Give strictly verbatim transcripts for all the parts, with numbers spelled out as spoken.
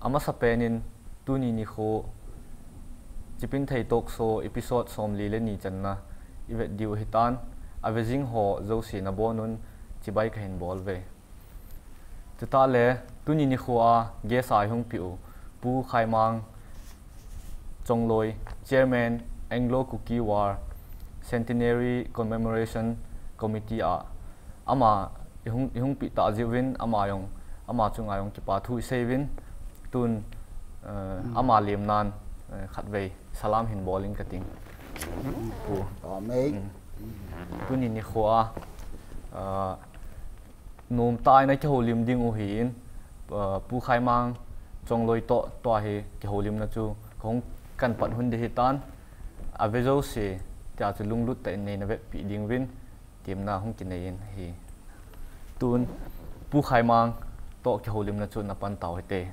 Amasapen in tuni nikho Chipinthei Talk Show episode somli le ni channa ivet diu hitan, avejing ho jouse nabonun chibai kahin bol uve. Chutah le tuni nikho a guest a ihung peh u Pu Khaimang Chongloi, Chairman, Anglo Kuki War Centenary Commemoration Committee a, ama ihung, ihung peh tah jeh uvin ama jong, ama chunga jong kipa thu isei uvin, tun, eh, ama lemnan, eh, khatvei salam hin bol inge kating. Pu. Tuni nikho a, eh, nomtah in akihoulim ding u ahin, eh, Pu Khaimang Chongloi toh, tua hi kihoulimna chu kahung kan pan hun ding hitan, ave jouse tia chu lunglut tah in neina vetpeh ding uvin, temna hung kinei in ahi. Tun, Pu Khaimang toh kihoulimna chu napan tau hite.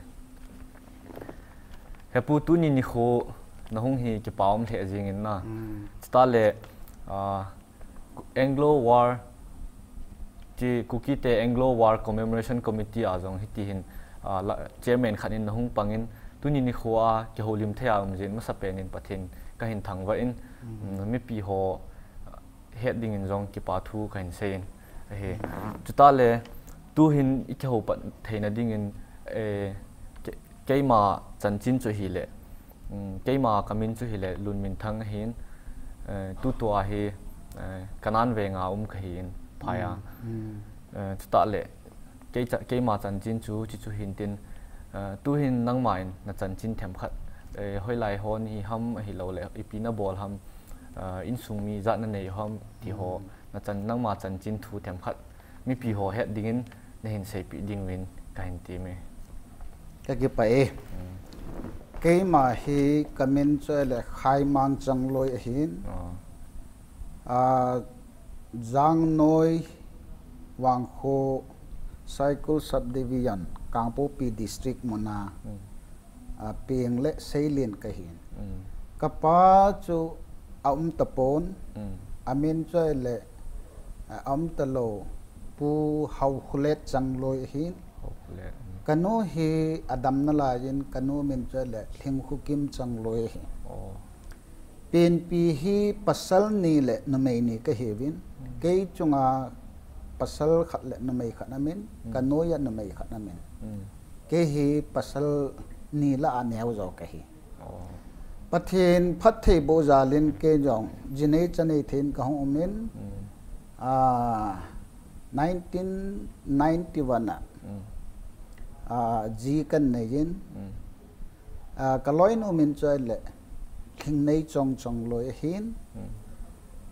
He Pu, tuni nikho nahung hi kipa um lheh jingin na. Chutah le, ah, Anglo War, Kuki te Anglo War Commemoration Committee a jong hitihin, ah, Chairman khat in nahung pangin, tuni nikho a kihoulim thei a um jeh in masapen in Pathen kahin thangvah in, mipi ho het dingin jong kipa thu kahin seiyin ahi. Chutah le, tuhin ikihou pat theina dingin, eh, keima chanchin chu ahile, keima kamin chu ahile Lunminthang ahin, eh, tutua hi, eh, Kanan venga um kahin phai a. Eh, chutah le, keima chanchin chu hiche chu hintin, eh, tuhin nangma in nachanchin themkhat, eh, hoilai ho nahi ham ahilouleh ipi nabol ham, insung mi ijat nanei u ham ti ho, nangma chanchin thu themkhat mipi ho het dingin nahin seipeh dinguvin kahin temme. Kakipah e. Keima hi kamin chu ahile Khaimang Chongloi ahin. Ah, Jangnoi Vangkho Saikul Subdivision, Kangpokpi District muna, ah, peng le seilen kahin. Kapa chu aum tapon, amin chu ahile, ah, aum talou, Pu Haokholet Chongloi ahin. Kanu hi adam nalaiyin, kanu min chu ahile Lhingkhokim Chongloi ahi. Penpi hi pasal ni le numei ni kahiuvin, kei chunga pasal khat le numei khat aumin, kanoiya numei khat aumin. Kei hi pasal ni lah a neo jo kahi. Pathen phattheiboh jalin kei jong jinei chanei theiyin kahung umin, ah, nineteen ninety-one a, ah, ji kaneiyin, ah, kaloinu min chu ahile Lhingneichong Chongloi ahin.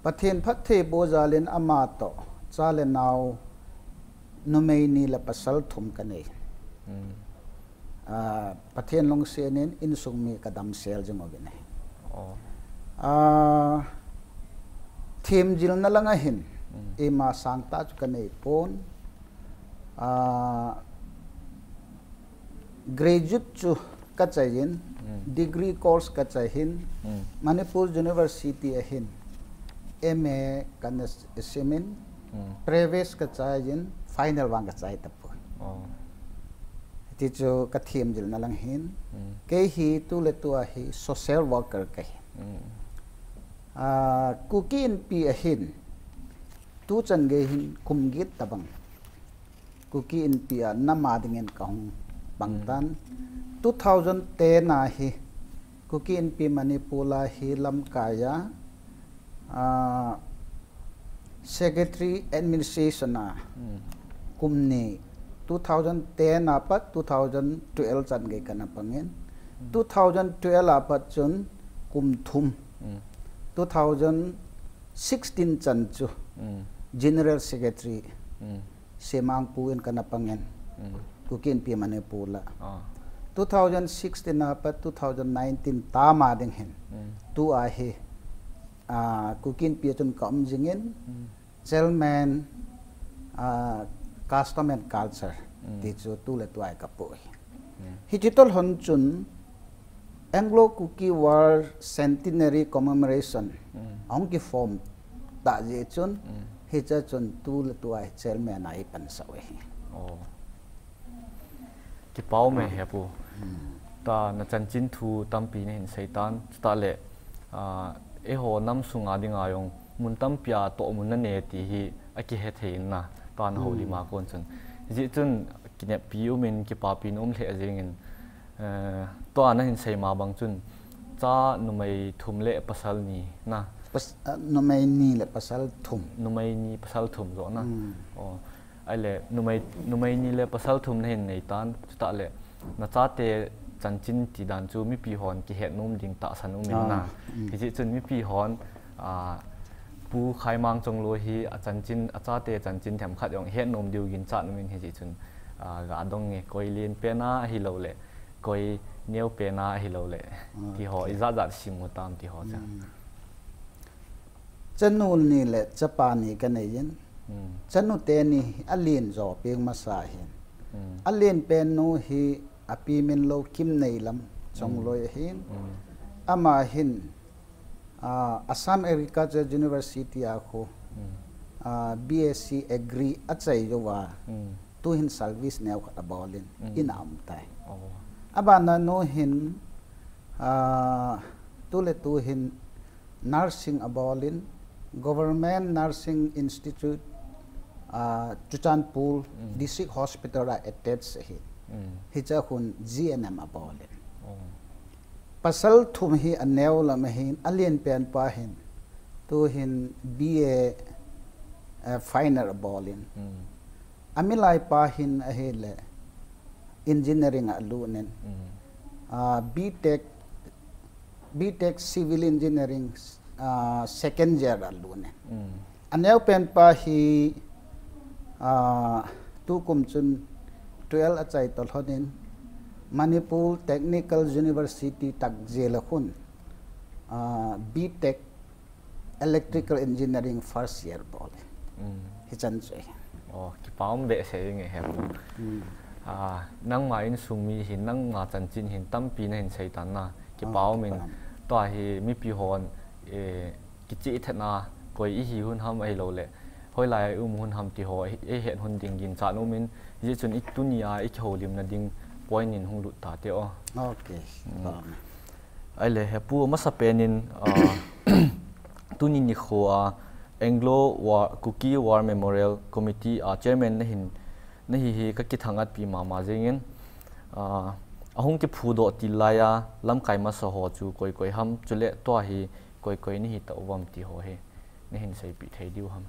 Pathen phattheiboh jalin amatoh cha le nao numei ni le pasal thum kanei. Ah, Pathen lungsetin insung mi kadamsel jing uvin ahi. Ah, themjilna langa hin ima sangtah chu kaneipon. Ah, graduate chu kachaiyin, degree course kachaiyin, Manipur University a hin M A kana simin, previous kachaiyin, final vang kachai tapoi. Hiti chu kathemjilna lang hin, kei hi tuletua hi social worker kahi. Ah, Kuki Inpi a hin, tuchan gei hin kum get tobang Kuki Inpi a nam a dingin kahung pangtan. Two thousand ten a hi Kuki Inpi Manipur a hi lamkaiya, ah, Secretary Administration a kum ni, two thousand ten a pat two thousand twelve chan gei kana pangin, two thousand twelve a pat chun kum thum, two thousand sixteen chan chu General Secretary Semangpu in kana pangin, Kuki Inpi Manipur a. Two thousand sixteen a pat two thousand nineteen tam a ding hin, tua hi, ah, Kuki Inpi a chun kaum jingin, Chairman, ah, Custom and Culture ti chu tuletua hi kapoh hi. Hiche toh lhon chun Anglo-Kuki War Centenary Commemoration ahung kiform tah jeh chun, hiche chun tuletua hi Chairman a ipansah u ahi. Kipa um e he Pu. Ta na chanchin thu tampi na hin sei tan, chutah le, ah, eiho nam sunga dinga jong mun tampi a tohmun na nei ti hi akihe thei in na, ta na houlim a kon chun. Hijeh chun kineppi um in, kipapi na um lheh jeng in, eh, tua na hin sei ma bang chun, cha numei thum le pasal ni na. Pas-, ah, numei ni le pasal thum. Numei ni pasal thum jo na. Hmm. Oh. Ahile, numei, numei ni le pasal thum na hin nei tan, chutah le, na chate chanchin ti dan chu mipi hon kihet nom ding tahsan um in na. Ah, mm. Hijeh chun mipi hon, ah, Pu Khaimang Chongloi hi a chanchin, a chate chanchin themkhat jong het nom diu ginchat um in hijeh chun, ah, ga dong nge koi len pen a ahilou le, koi neo pen a ahilou le, ah, ti ho, okay, ijat jat sim u tam ti ho cha. Mm. Chanu ni le chapa ni ka nei in. Mm. Chanu teni hi alen jo peng masa hin. Mm. Alen pen nu hi api min lo Kimneilam Chongloi ahin. Mm. Ama hin, ah, Assam Agriculture University a khu, mm, ah, B S C Agri achai jouva. Mm. Tu hin service neo khat abol in, mm, in a um tai. Oh. Abana nu hin, ah, tu le tu hin nursing abol in, Government Nursing Institute, ah, Churachandpur, mm, District Hospital a attach ahi. Mm. Hiche a khun G N M abol in. Oh. Pasal thum hi aneo lam ahin, alen pen pa hin, tu hin B A, eh, final abol in. Mm. Amilai pa hin ahile engineering a lut in. Mm. Ah, B Tech, B Tech Civil Engineering, ah, second year a lut in. Mm. Aneo pen pa hi, ah, tukum chun twelve achai toh lhon in Manipur Technical University Takzil a khun, ah, B Tech Electrical Engineering first year bol e. Mm. Hichan chu e. Oh, kipa um behseh inge he. Mm. Ah, nangma insung mi hin, nangma chanchin hin tampi na hin sei tan na. Kipa um in, ah, kipa um. Tua hi mipi hon, eh, kicheh thet na, koi ihi hun ham ahilou le, hoilai a i um hun ham ti ho, i, i het hun ding ginchat um in, hijeh chun i tunia i kihoulimna ding point in hung lut ta te o. Okay. Mm. Kipa um e. Ahile, he pu, amasa pen in, ah, tuni nikho a Anglo War, Kuki War Memorial Committee a chairman na hin, na hi hi ka kithang-at pi mama jeng in, ah, ahung kiphudoh til lai a lamkai masa ho chu koi koi ham, chule tua hi koi koi na hi tauvam ti ho hi na hin seipeh thei diu ham.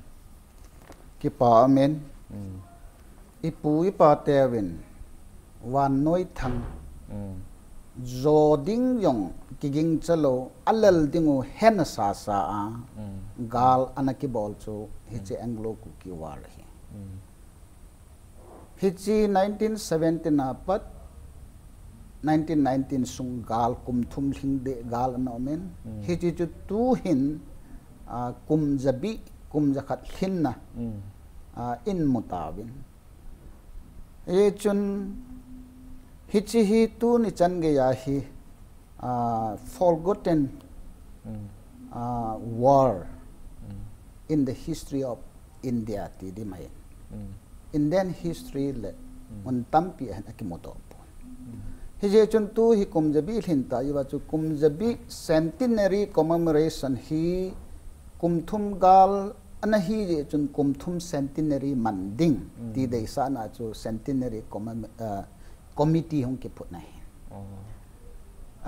Kipa um in. Mm. I pu i pa teuvin vannoi thang, mm, jo ding jong kiging cha lou, alel ding u hena sasa a, mm, gal ana kibol chu hiche, mm, Anglo Kuki War hi. Mm. Hiche nineteen seventeen a pat nineteen nineteen sung gal, kum thum lhing deh gal ana um in. Mm. Hiche chu tu hin, ah, kum jabi, kum jakhat lhinna, mm, ah, in mu tauvin. Hichun hiche hi tuni chan geiya hi, ah, forgotten, mm, ah, war, mm, in the history of India ti ding ahi. Mm. Indian history le, mm, mun tampi a hin akimudoh pon. Mm. Hijeh chun tu hi kum jabi lhin ta, iva chu kum jabi centenary commemoration hi kum thum gal ana hi jeh chun kum thum centenary man ding, mm, ti deisahna chu centenary commem-, ah, committee hung kiphut na hi. Oh.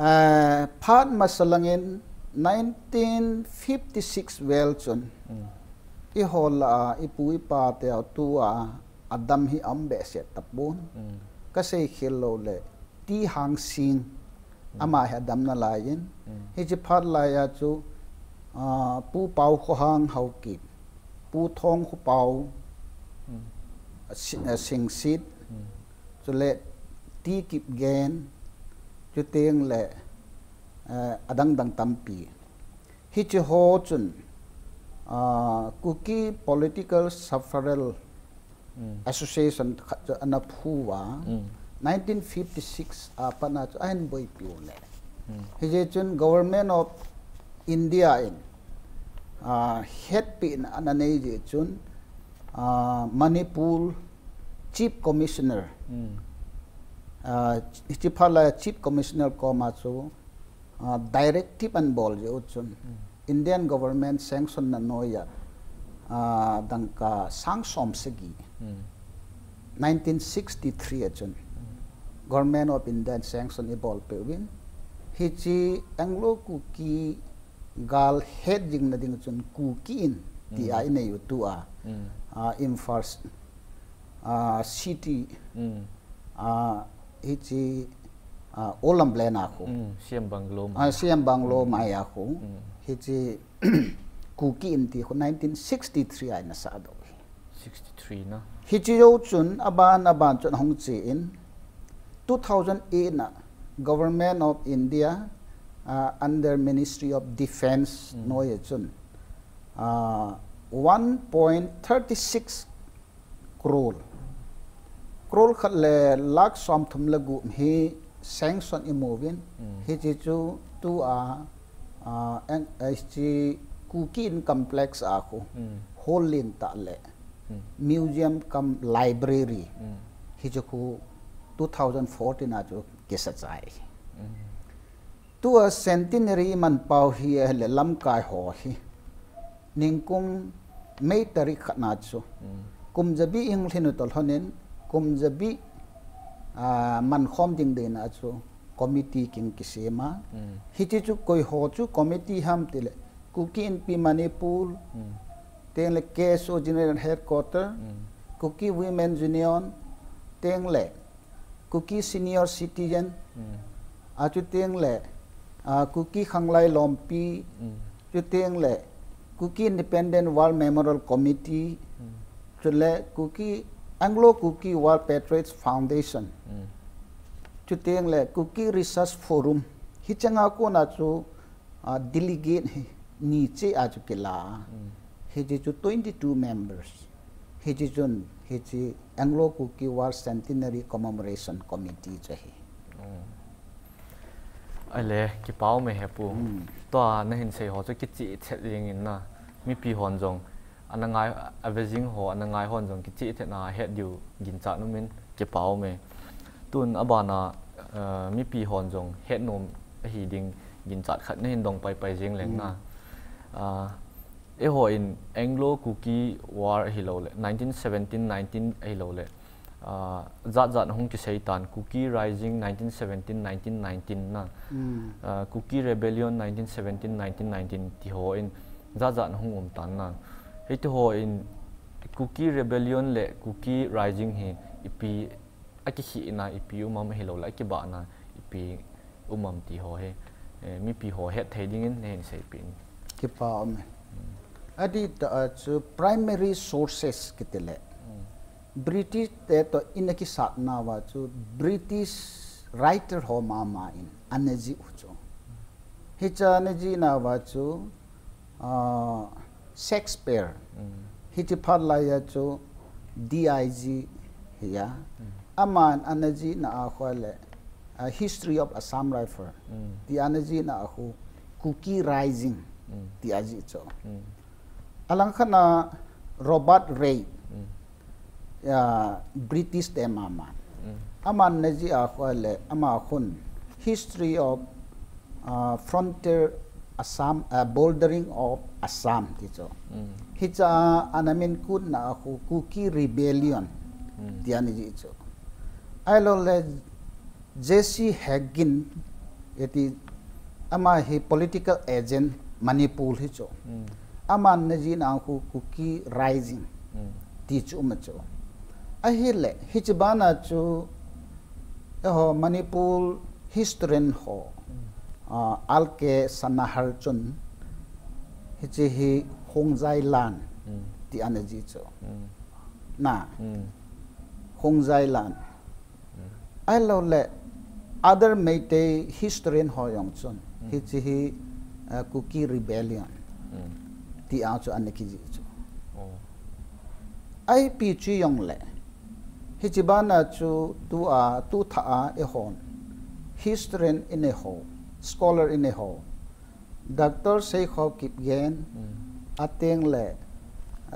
Eh, phat masa lang in nineteen fifty-six vel chun, mm, i hol a, i pu i pa te a tu a, adam hi aum behseh tapon. Mm. Ka sei khel lou le, T. Hangsing, mm, ama hi adam nalai in. Mm. Hiche phat lai a chu, ah, Pu Paokhohang Haokip, Pu Thongkhopao, mm, Si-, eh, Singsit, mm, chule T. Kipgen, chuteng le, eh, adang dang tampi. Hiche ho chun, ah, Kuki Political Sufferer, mm, Association khat chu ana phu uva, mm, nineteen fifty-six a pat na chu ahin boipi u le. Mm. Hijeh chun Government of India in, ah, hetpehna ana nei jeh chun, ah, Manipur Chief Commissioner, mm, ah, hichi phat lai Chief Commissioner koma chu, ah, directive ahin bol jeh u chun, Indian government sanction na noiya, ah, dangka sang som sagi, nineteen sixty-three a chun, Government of India in sanction eibol peh uvin, hichi Anglo-Kuki gal hetjingna ding chun Kuki In tia inei u tua, ah, Imphal, ah, city, ah, hichi, ah, Old Ambala khu, Mm, C M Bungalow ah, C M Bungalow maiya khu, hichi Kuki In ti khu nineteen sixty-three a eina sahdoh hi. Sixty-three na. Hichi jou chun aban aban chun ahung che in, two thousand eight na Government of India, ah, under Ministry of Defence noiya chun, ah, one point thirty six crore, crore khat le lakh somthum le gup hi sanction eimu uvin, hichi chu tua, ah, hichi Kuki In complex a khu hall lentah le museum cum library, hichi khu two thousand fourteen a chu kisa chai. Tua centenary iman pau hi ahile lamkai ho hi ningkum May tarik khat na chu, kum jabi inglhin u toh lhonin, kum jabi, ah, mankhom ding deina chu committee kin kisem a. Hichi chu koi ho chu committee ham tile, Kuki Inpi Manipur, tengle K S O General Headquarter, Kuki Women's Union, tengle Kuki Senior Citizen, achu tengle, ah, Kuki Khanglai Lompi, chu tengle Kuki Independent War Memorial Committee, chule Kuki, Anglo-Kuki War Patriots Foundation, chu tengle Kuki Research Forum, hicheng a kona chu, ah, delegate hi ni cheh a chu kila. Hichi chu twenty-two members. Hichi chun, hichi Anglo-Kuki War Centenary Commemoration Committee chu ahi. Ahile, kipa ume he pu. Tua nahin sei ho chu kicheh chet jeng in na. Mipi hon jong, ana ngai, ave jing ho, ana ngai hon jong kicheh chet na het diu ginchat umin kipa ume. Tun abana, eh, mipi hon jong het nom ahi ding ginchat khat nahin dong paipai jeng leng na. Ah, eiho in Anglo-Kuki War ahilouleh, nineteen seventeen nineteen ahilouleh, ah, jat jat hung kisei tan, Kuki Rising nineteen seventeen nineteen nineteen na, ah, Kuki Rebellion nineteen seventeen nineteen nineteen ti ho in jat jat hung um tan na. Hiti ho in Kuki Rebellion le Kuki Rising hi ipi akikhehna ipi um am ahilouleh akibahna ipi um am ti ho hi, eh, mipi ho het thei dingin nahin seipeh in. Kipa ume. Adih tah a chu primary sources kiti le, British te toh ina kisatna uva chu British writer ho mama in ana jih u chu. Hiche ana jihna uva chu, ah, Shakespeare. Hiche phat laiya chu D I G hiya. Aman ana jihna a khu le, ah, History of Assam Rifle ti ana jihna a khu Kuki Rising ti ajih chu. Alangkhat na Robert Reid, ah, British te mama. Aman ana jih a khu le, ama khun History of, ah, Frontier Assam, ah, Bordering of Assam ti chu. Hiche a ana minkutna a khu Kuki Rebellion ti ana jih chu. Ahilouleh J C Haggin, eti, ama hi political agent Manipur hi chu. Aman ana jihna a khu Kuki Rising ti chu um a chu. Ahile, hiche bana chu, eiho Manipur historian ho, ah, R K Sanahar chun, hiche hi Hongjai Lan ti ana jih chu. Na, Hongjai Lan. Ahilouleh, other Meitei historian ho jong chun, hiche hi, ah, Kuki Rebellion ti a chu ana kijih chu. Ipi chu jongle, hiche bana chu tua, tu thah a eihon, historian inei ho, scholar inei ho, Doctor Seikhao Kipgen, ateng le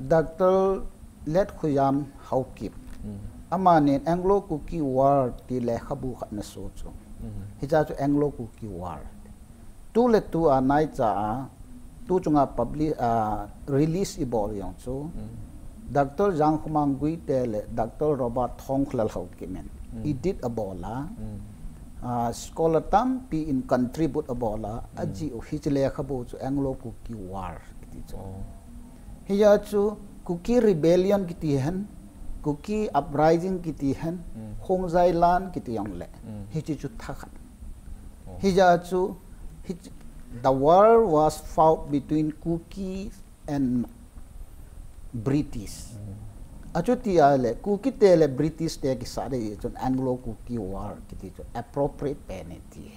Doctor Letkhoyam Haokip. Amanin Anglo-Kuki War ti lekhabu khat ana so chu. Hiche chu Anglo-Kuki War. Tu le tu a naicha a, tu chunga publish, a, release ibol jong chu. Doctor Jangkhumang Guite le Doctor Robert Thongkhlal Haokip in edit abol a, a, scholar tampi in contribute abol a, ajih u hiche lekhabu chu Anglo-Kuki War kiti chu. Hijeh chu Kuki Rebellion kiti hen, Kuki Uprising kiti hen, Khongjai Lan kiti jong le. Hiche chu thakhat. Hijeh chu, hiche, the war was fought between Kuki and British. Achuti ahile, Kuki te le British te kisat ding chun Anglo-Kuki War kiti chu appropriate pen e ti.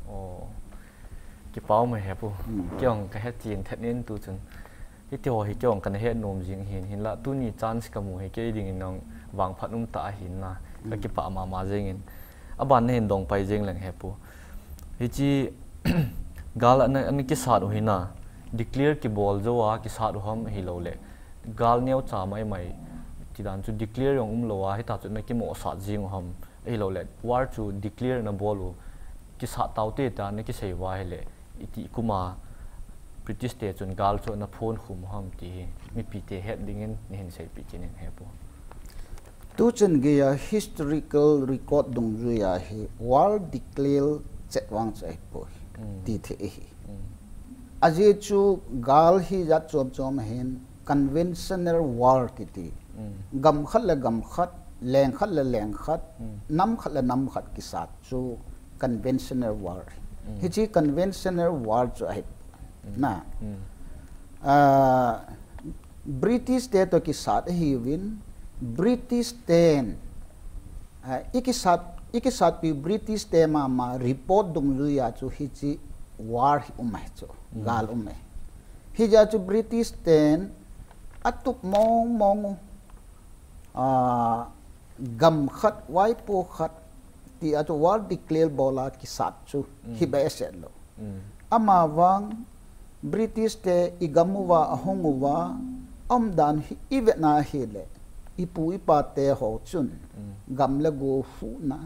Oh. Kipa um e hepu. Kei jong kahet chen thet in tu chun. Hiti ho hi kei jong kana het nom jing hin, hinlah tuni chance kamu hi kei dingin jong vangphat um tah ahin na. Kakipah mama jengin. Aban nahin dong pai jeng leng hepu. Hiche gal ana, ana kisat u hi na. Declare kibol jou a kisat u ham hilou le. Gal neocha mai mai. Tidan chu declare jong umlou a hita chu ana kimohsat jing u ham. Ahilouleh, war chu declare ana bol u, kisat taute tia ana kisei uva ahile, iti kum a British te chun gal chu ana phonkhum u ham ti hi, mipi te het dingin nahin seipeh kit in hepu. Tuchan geiya historical record dungjuiya hi war declare chet vang chu ahipoi, ti thei ahi. Ajeh chu gal hi jat chom chom ahin, conventional war kiti. Gam khat le gam khat, leng khat le leng khat, nam khat le nam khat kisat chu conventional war. Hiche conventional war chu ahi. Na. Ah, British te toh kisat ahiuvin, British ten, ah, ikisat, ikisatpi British te mama report dungjuiya chu hiche war hi um ahi chu, gal um ahi. Hijeh chu British ten atup mong mong u, ah, gam khat, vaipo khat, tia chu war declare bol a kisat chu hi behseh lou. Amavang British te igam uva ahung uva, aumdan hi ivetna ahile, ipu ipa te ho chun, gam le go huhna,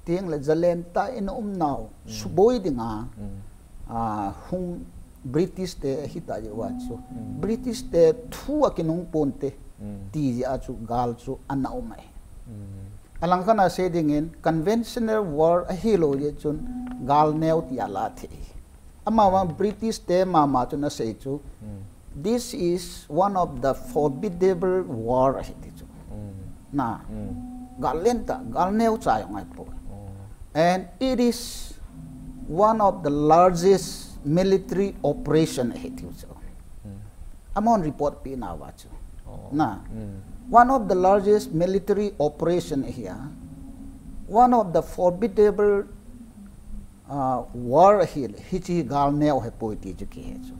tengle jalen tah in aumnau, suboi dinga, ah, hung British te ahita jeh uva chu. British te thu akinung ponte, ti jeh a chu gal chu ana um ahi. Alangkhat a sei dingin, conventional war ahilou jeh chun gal neo tia la thei. Amavang British te mama chun asei chu, this is one of the formidable war ahi ti chu. Na, gal lentah, gal neocha jong ahipoi. And it is one of the largest military operation ahi tiu chu. Amahon report peh nauva chu. Na, one of the largest military operation ahi a, one of the formidable, ah, war ahile, hiche hi gal neo ahipoi ti chu kihe chu.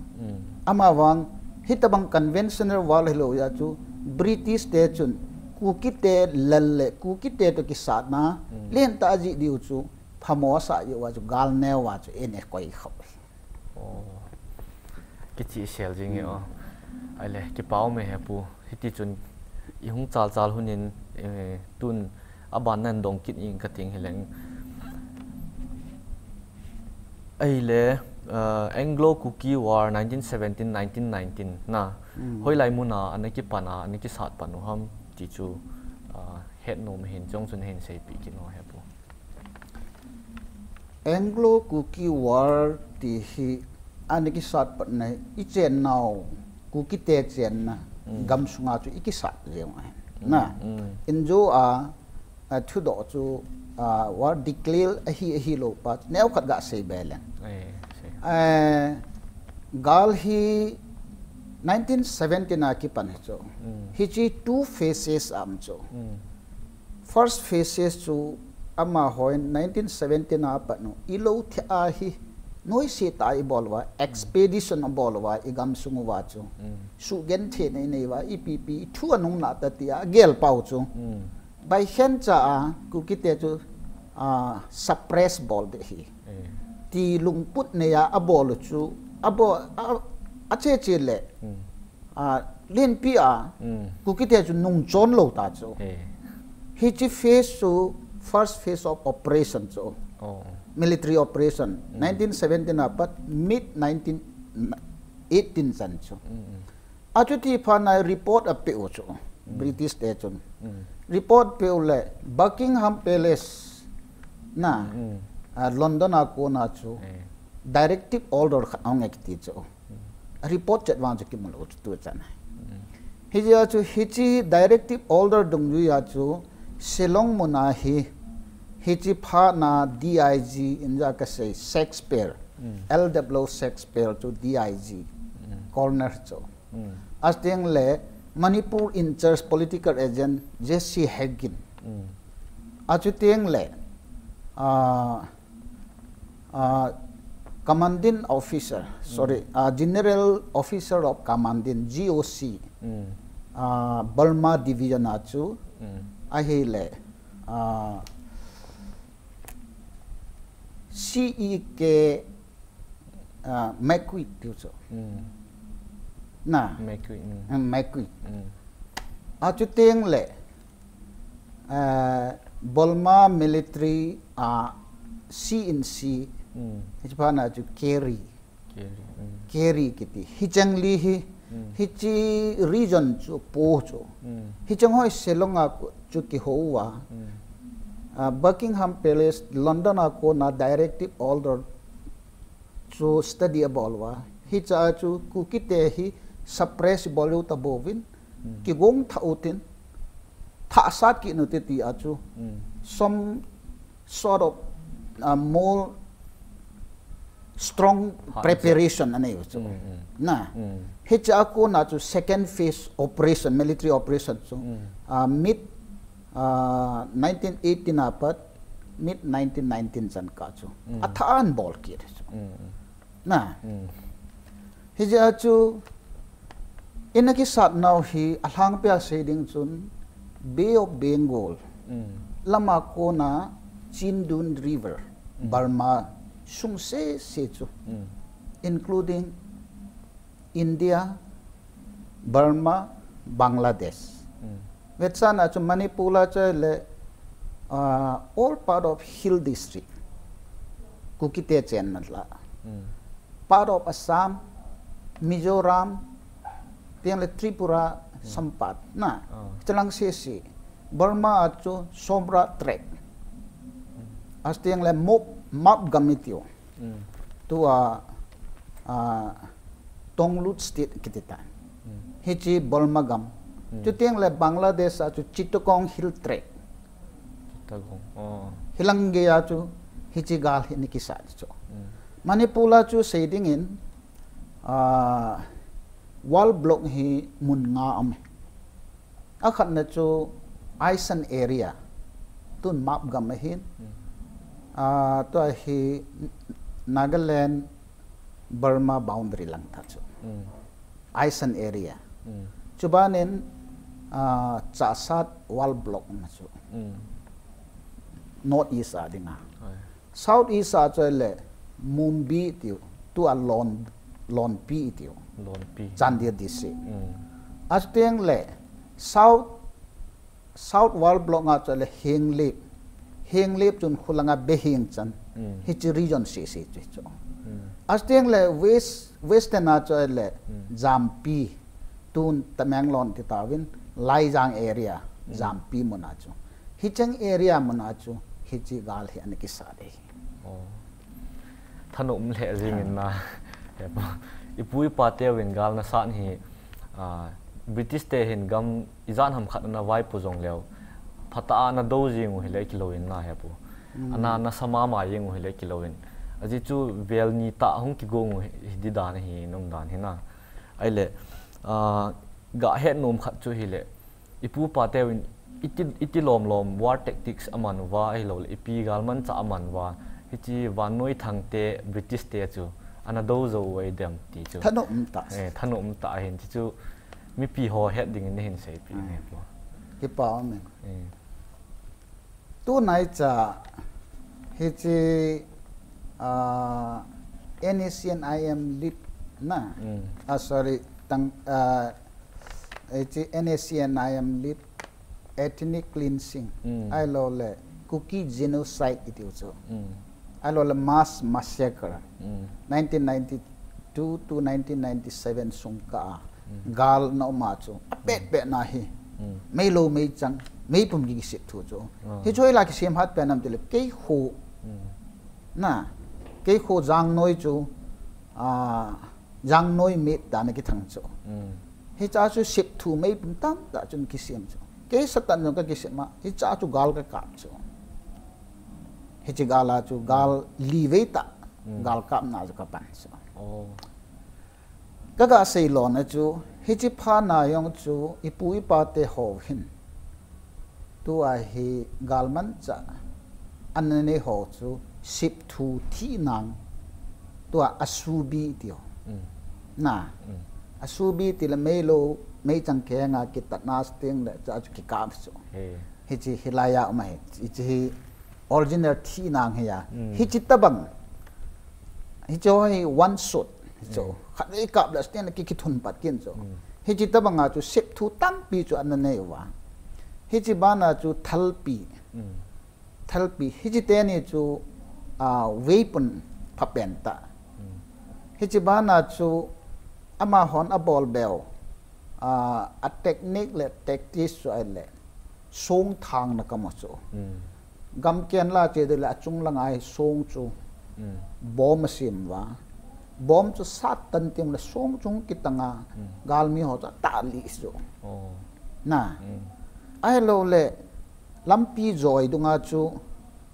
Amavang, hitobang conventional war hilou jeh chu, British te chun, Kuki te lal le, Kuki te toh kisatna, lentah ajih diu chu, phamo asah jeh uva chu, gal neo uva chu, eina koi khop. Kichihsel jing e o. Ahile, kipa um e hepu. Hiti chun, ihung chalchal hun in, eh, tun, aban nahin dong kit ing kating hileng. Ahile, eh, Anglo-Kuki War nineteen seventeen, nineteen nineteen na. Hoilai muna, ana kipan a, ana kisat pan u ham, ti chu, ah, het nom hin, chong chun hin seipeh kit o hepu. Anglo-Kuki War ti hi ana kisat patna hi ichennau, Kukite chenna, gamsunga chu ikisat jeng u ahi. Na, injo a, a thudoh chu, a, war declare ahi, ahilou pa chu neokhat gasei be leng. Gal hi nineteen seventeen a kipan hi chu. Hiche two phases a um chu. First phases chu amahon nineteen seventeen a pat u, ilou thei ahi, noise tah a ibol uva, expedition abol uva, igamsung uva chu. Sugentheina inei uva, ipi pi, ithu anung nahta tia, agel pau chu. Baikhen cha a, Kukite chu, a, suppress bol ding ahi. Ti lungput neiya abol u chu, abol, a, ache che le. A, lenpi a, Kukite chu nungchon lou ta chu. Hiche phase chu first phase of operation chu. Oh. Military operation. Mm. nineteen seventeen apat mid nineteen eighteen chan chu. Mm. Achuti phat na report apeh u chu. Mm. British te chun. Mm. Report peh u le Buckingham Palace na, mm, a London a kona chu, eh, directive order khat ahung e kiti chu. Mm. Report chet vang chu kimu lou chu tu chan. Mm. Hijeh a chu hiche directive order dungjui a chu Shillong mun a hi, hiche phat na D I G in ja kasei Shakespeare, mm, L W Shakespeare chu D I G, mm, colonel chu. Mm. Achuteng le Manipur in charge political agent J C Hagen. Mm. Achuteng le, ah, ah, commanding officer, sorry, mm, ah, General Officer of Commanding, G O C, mm, ah, Burma Division a chu, mm, ahile, ah, C E K, ah, Mackay tiu chu. Mm. Na. Mackay, mm. Ah, Mackay. Mm. Achuteng le, ah, Burma military, ah, C in C, mm, hiche phat na chu Carey. Carey, mm. Carey kiti. Hicheng li hi, mm, hiche region chu po chu. Mm. Hicheng ho hi Shillong a chu kihou uva. Mm. Ah, Buckingham Palace, London a kona directive order chu study abol uva. Hiche a chu Kuki te hi suppress bol u tabouvin, mm, kigong thah u tin, thah sat kit u tin ti a chu. Mm. Some sort of, uh, more strong preparation anei u chu. Mm, mm. Na. Mm. Hiche a kona chu second phase operation, military operation chu. Mm. Uh, mid, uh, nineteen eighteen apat, mid nineteen nineteen chan kah chu. Mm. Athah a abol kit chu. Mm, mm. Na. Mm. Hijeh a chu, ina kisat nau hi alhangpia sei ding chun Bay of Bengal, mm, lama kona Chindwin River, mm, Burma sung sese chu, mm, including India, Burma, Bangladesh. Mm. Vetsahna chu Manipur a chu le, ah, all part of hill district. Kuki te chenna la. Mm. Part of Assam, Mizoram, tiang le Tripura, mm, some part. Na, oh, chulang sese. Burma a chu Sumatra Tract. Mm. Achuteng le Mop, Map gam itiu. Mm. Tua, ah, Tonglut State kiti ta. Mm. Hiche Burma gam. Mm. Chuteng le Bangladesh a chu Chittagong Hill Tract. Chittagong. Oh. Hilang gei a chu hiche gal hi ana kisat chu. Mm. Manipur a chu sei dingin, ah, wall block hi mun nga um e. Akhatna chu Aisan area, tun Map gam ahin, hmm, ah, tua hi Nagaland, Burma boundary lang ta chu. Hmm. Aisan area. Hmm. Chubanin, ah, Chahsat wall block na chu. Hmm. North East a dinga. Hoi. South East a chu le Mumbi tiu, tua Lon, Lonpi tiu. Lonpi. Chandel district. Mm. Achuteng le South, South wall block a chu le Henglep. Henglep chun khulanga Behing chan. Mm. Hiche region sese chu chu. Mm. Achuteng le West, Western a chu le, mm, Jampi. Tun Tamenglong ti tauvin, Laijang area, mm, Jampi mun a chu. Hicheng area mun a chu, hiche gal hi ana kisat e. Oh. Thanom lheh jingin na. Ipu ipa teuvin gal ana sat hi, ah, British te hin gam ijat ham khat ana vaipo jongleu, phatah a ana do jing u hile kilou in na hepu. Mm. Ana, ana sa mama jing u hile kilou in. Ajeh chu vel ni tah hung kigong u hi, hi di dan hi, nom dan hi na. Ahile, ah, ga het nom khat chu hile, ipu ipa teuvin iti, iti lom lom war tactics aman uva, ahilou le ipi gal manchah aman uva, hiche vannoi thangte British te chu ana do jou u ahi dem ti chu. Thanom tah. Eh, thanom tah ahin, hiche chu mipi ho het dingin nahin seipeh, hmm, ahi poi. Kipa um e. Eh. Tunaicha hiche, ah, N S C N I M lead na. Mm. Ah, sorry, tang, ah, hiche N S C N I M lead ethnic cleansing, mm, ahilou le Kuki genocide iti u chu, mm, ahilou le mass massacre, mm, nineteen ninety-two to nineteen ninety-seven sung kah a, mm, gal na um a chu apet pet na hi, mm, meilou meichang meipum ki kisep thu chu. Ah. Hichu hoilai kisem hat pen ham tile kei khu, mm, na, kei khu Jangnoi chu, a, Jangnoi map dan a kithang chu. Mm. Hicha chu sep thu meipum tamtah chun kisem chu. Kei satan jong ka kisem a, hicha chu gal ka kap chu. Hiche gal a chu gal li vei tah, mm, gal kapna chu ka pan chu. Oh. Ka ga sei lona chu, hiche phat na jong chu ipu ipa te ho hin, tua hi galmanchah ana nei ho chu sep thu thih nang, tua asubi ti ho. Mm. Na. Mm. Asubi ti le meilou meichang keng a kitatna sting le cha chu kikap chu. He. Hiche hilai a um ahi. Hiche hi original thih nang hi a. Mm. Hiche tabang. Hiche ho hi one shot. Hiche ho. Mm. Khatvei kap le sting le ki, kithun pat kin chu. Mm. Hiche tabang a chu sep thu tampi chu ana nei uva. Hiche bana chu thalpi. Mm. Thalpi. Hiche teni chu, a, weapon phapen tah. Mm. Hiche bana chu amahon abol beu, a, a technique le tactics chu ahile song thang na kamu chu. Mm. Gamken la che de le achung langa hi song chu, mm, bomb asem uva. Bomb chu sat tan teng le song chung kitang a, mm, galmi ho chu atah lih chu. Oh. Na. Mm. Ahilou le lampi joi dunga chu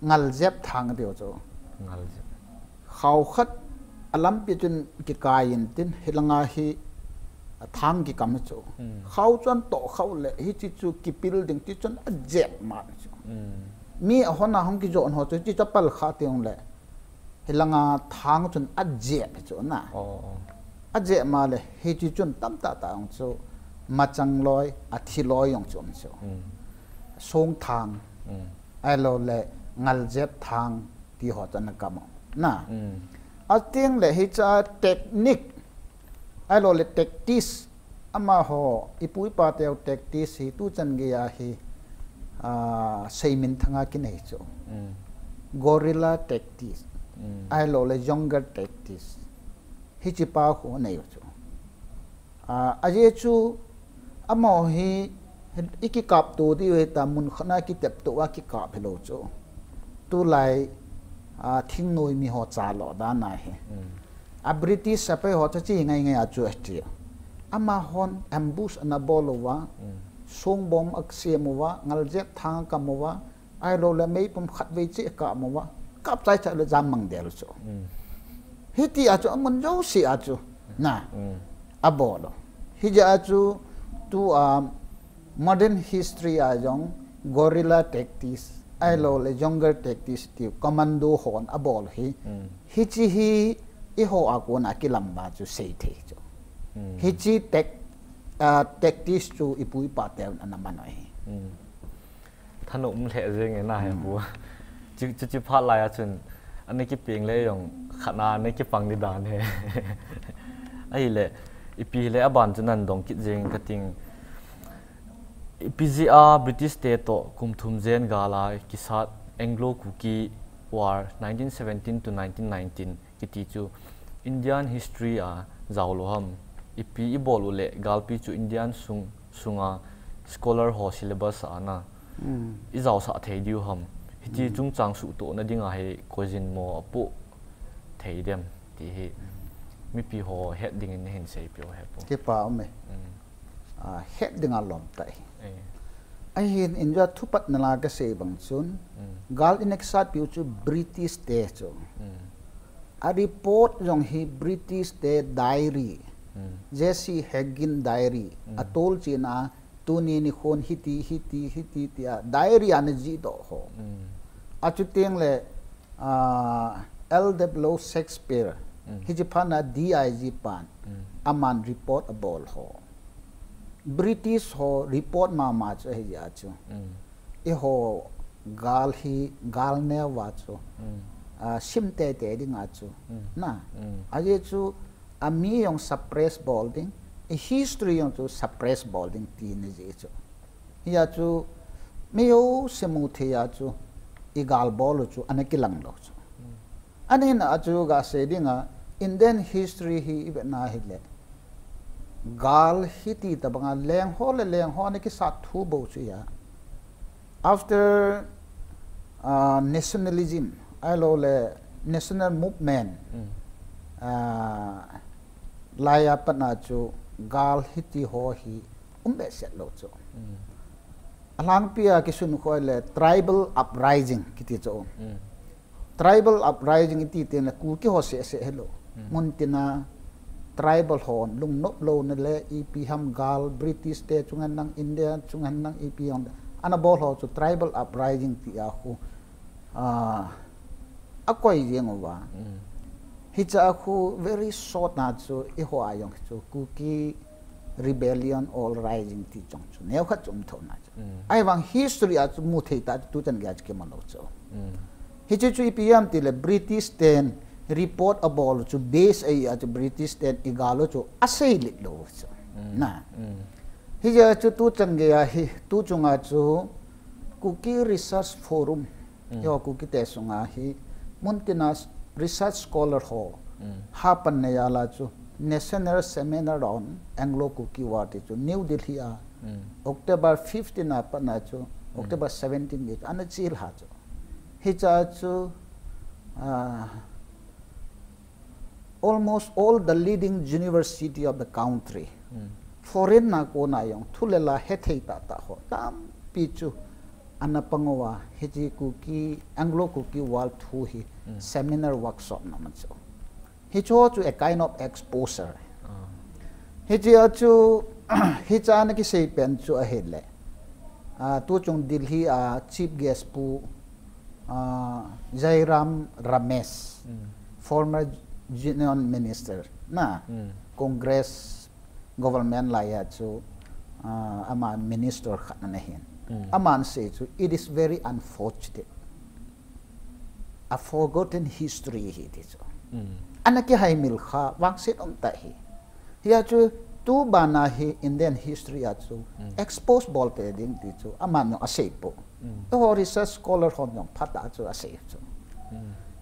ngaljep thang tiu chu. Ngaljep. Khao khat a lampi chun kikai in tin hilanga hi a thang kikam chu. Hmm. Khao chu ana toh khah le hiche chu kipil ding ti chun ajep ma chu. Hmm. Mi ahon a hung kijon ho chu hiche chu apal kha teng le hilanga thang chun ajep chu na. Oh, oh. Ajep ma le hiche chun tamtah tah jong chu machang loi, athi loi jong chu um chu. Hmm. Song thang. Hmm. Ahilou le ngaljep thang ti ho chu ana kamu. Na. Mm. Ateng le hicha technique. Ahilou le tactics. Amaho, ipu ipa teu tactics hi tuchan gei a hi, a, seimin thanga kinei chu. Mm. Guerrilla tactics. Mm. Ahilou le jungle tactics. Hiche pa khu anei u chu. A, ajeh chu, amaho hi, i kikap to diu hita mun khat na kitep to a kikap hilou chu. Tulai, a, thingnoi mi ho chalo dan ahi. Mm. A British sepai ho chu hiche ngai ngai a chu ahi. Amahon ambush ana bol uva, mm, song bomb asem uva, ngaljep thang akam uva, ahilou le meipum khatvei cheh akap uva, kap chai chai le jam mang del chu. Mm. Hiti a chu amun jouse a chu. Na. Mm. Abol u. Hijeh a chu tua modern history a jong guerrilla tactics, ahilou le jungle tactics tiu commando hon abol hi. Mm. Hiche hi eiho a kona kilam ba chu sei thei chu. Mm. Hiche tac-, a, tactics chu ipu ipa teuvin ana man u ahi. Mm. Thanom um lheh jeng e na he pu. Chu, chu, chu phat lai a chun, ana kipeng le jong, khat na ana kipang di dan he. Ahile, ipi hile aban chu nan dong kit jeng kating. Ipi jeh a British te toh kum thum jen gal a kisat Anglo-Kuki War nineteen seventeen to nineteen nineteen kiti chu Indian history a jao lou ham, ipi ibol u le galpi chu Indian sung, sunga scholar ho syllabus a na, mm, ijaosah thei diu ham, hiti, mm, chungchang suhtohna dinga hi koijin mo apoh thei dem ti hi, mm, mipi ho het dingin nahin seipeh u he pu. Kipa um e. Mm. A, het dinga lom tah ahi. Eh. Ahin, inja thupatna la kasei bang chun, mm, gal in akisat piu chu British te chu. Mm. A report jong hi British te diary, mm, J C Haggin diary, mm, atol china tuni nikhon hiti, hiti, hiti, tia diary ana jih doh ho. Mm. Achuteng le, a, L W Shakespeare, mm, hiche phat na D I G pan, mm, aman report abol ho. British ho report mama chu ahi jeh a chu. Mm. Eiho gal hi, gal neo a chu. Mm. A, sim teitei dinga chu. Mm. Na. Mm. Ajeh chu, ami jong suppress bol ding, history jong chu suppress bol ding tina jeh chu. Hia chu, Mi jouse mu thei a chu i gal bol u chu ana kilang lou chu. Ani na a chu ga sei ding a, Indian history hi i vetna hile, gal hi ti tabang a leng ho le leng ho ana kisat thu bou chu a. After uh, nationalism, ahilou le national movement, uh, lai a pat na chu gal hi ti ho hi um behseh lou chu. Alangpi a kisun khoi le tribal uprising kiti chu. Tribal uprising iti te na Kuki ho seh seh helou. Mun tina tribal hon lungnop lou na le ipi ham gal British te chunga nang India chunga nang ipi hon ana bol ho chu tribal uprising ti a khu, ah, a koi jeng uva. Hicha khu very short na chu i ho a jong chu Kuki rebellion or rising ti chong chu neo khat chu um tho na chu. Ai vang history a chu mu thei ta chu tu chan gei a chu kiman lou chu. Hichu chu ipi ham ti le British ten report a bol chu base a chu British ten i gal u chu a sei lit lou chu. Na. Hijeh a chu tu chan gei a hi tu chunga chu Kuki Research Forum, yo Kuki te sunga hi mun tina research scholar ho ha pan na a la chu National Seminar on Anglo Kuki War ti chu New Delhi a October fifteen a pat na chu October seventeen ni chu ana chil ha chu. Hicha chu, ah, almost all the leading university of the country, foreign na kona jong thu le la he thei ta ta ho tampi chu ana pang uva, hichi Kuki, Anglo Kuki War thu hi seminar workshop na man chu. Hichu chu a kind of exposure. Hichi a chu, hicha na kisei pen chu ahile, ah, tu chung Delhi a chief guest pu, ah, Jairam Ramesh, former Union Minister na, Congress government lai a chu, ah, ama minister khat ana hin. Aman sei chu, it is very unfortunate, a forgotten history hi ti chu. Ana kihaimil kha vangset um ta hi. Hia chu tu bana hi Indian history a chu expose bol te ding ti chu aman jong asei po. Eiho research scholar hon jong phat a chu asei chu.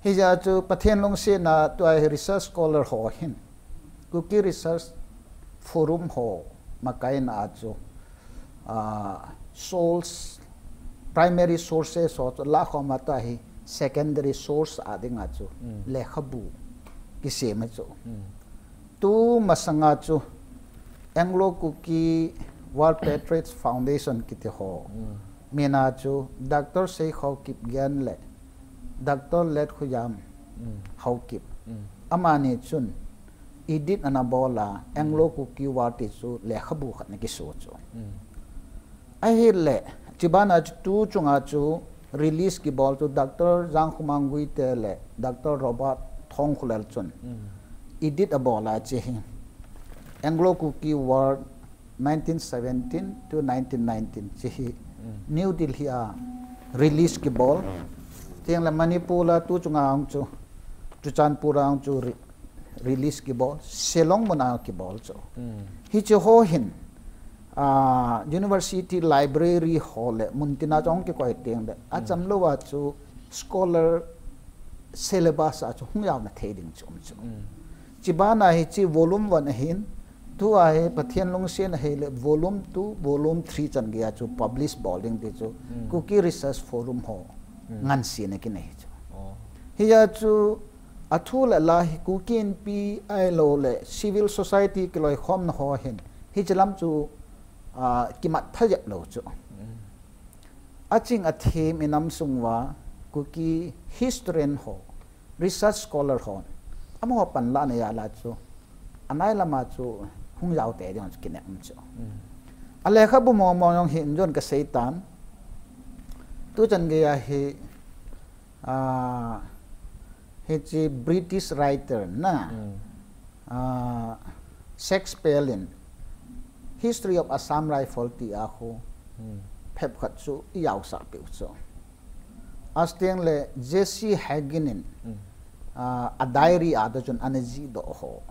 Hijeh a chu Pathen lungsetna tua hi research scholar ho hin Kuki Research Forum ho makaina a chu, ah, source, primary sources ho chu lakhom a ta hi secondary source a ding a chu lekhabu kisem a chu. Tu masanga chu Anglo Kuki War Patriots Foundation kiti ho mina chu Doctor Seikhokip Gen le Doctor Letkhojam Haokip. Amani chun edit ana bol a Anglo Kuki War ti chu lekhabu khat ana kiso chu. Ahile, chibana chu tu chunga chu release kibol chu Doctor Jangkhumang Guite le Doctor Robert Thongkhullal chun edit abol a chi hi Anglo Kuki War nineteen seventeen to nineteen nineteen chi hi New Delhi a release kibol. Tiang le Manipur a tu chunga ang chu, Churachandpur a ang chu re-, release kibol, Shillong mun a kibol chu. Hichi ho hin, ah, university library ho le mun tina chong kikoi tiang le, acham lou a chu scholar syllabus a chu hung jaona thei ding chu um chu. Chibana hichi volume one ahin, tua hi Pathen lungsetna hile volume two, volume three chan gei a chu publish bol ding ti chu Kuki Research Forum ho ngansena kinei chu. Hia chu athu le la hi Kuki Inpi ahilou le civil society kiloikhomna ho hin hichi lam chu, ah, kimat pha jep lou chu. Aching athem inam sung uva Kuki historian ho, research scholar hon amaho panlahna jal a chu anai lama chu hung jao te ding chu kinem chu. A lekhabu mong mong jong hi injon ka sei tan. Tu chan gei a hi, ah, hichi British writer na, ah, Shakespeare in History of Assam Rifle ti a khu phep khat chu i jaosah peh u chu. Achuteng le J C Hagen in, ah, a diary a toh chun ana jih doh ho.